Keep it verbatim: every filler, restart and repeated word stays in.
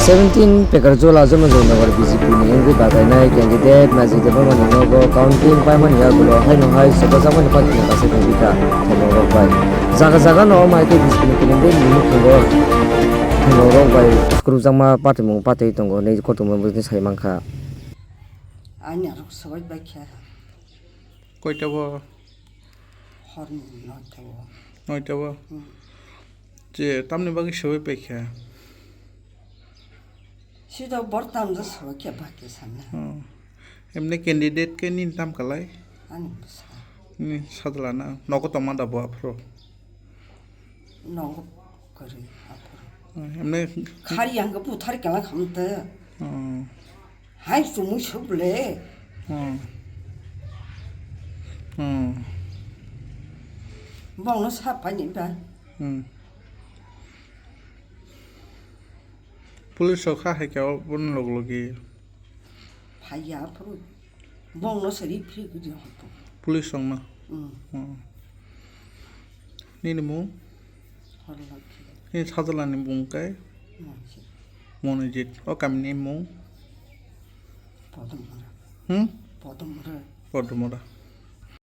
Seventeen Pekarjola Jonojoynagar B J P ni wngwi bagainai candidate Najik Debbarmani nogo counting paimani yagulo haino hai sobajakmani party ni kaisa khe bika thwngmung rok bai. Jaga jaga no omo hai khe B J P ni candidate ni mukhugo thwngmung rok bai kwrwngjakma patimung patwi tongo hinwi koktwma bwswkni sai mankha. Ani arok sobai bai khe. Koita bo? Horni noita o. Noita o? Hmm. Je, tamni bagwi sobai paikha? Sida bor tamjak sobai khe baki sanna. Hmm. Emne candidate khe nini tam kalai? Ani bwsa. Ni sajla na? Nogo tongma da bo aphuru? Nogo kwrwi aphuru. Hmm, emne khari ang buthar kala khamte. Hmm. Hai chumui suk le. Hmm. Hmm. Bongno sa paini ba. Hmm. Police rok kha hai khe o bono log logi. Phaiya phuru. Bongno sari phri gidi hoto. Police rok no. Hmm. Hmm. Nini mung? Horlokhi. Nini sajwlani mung kai? Monjit. Monojit. O kamini mung? Podomura. Hmm? Podomura. Podomura.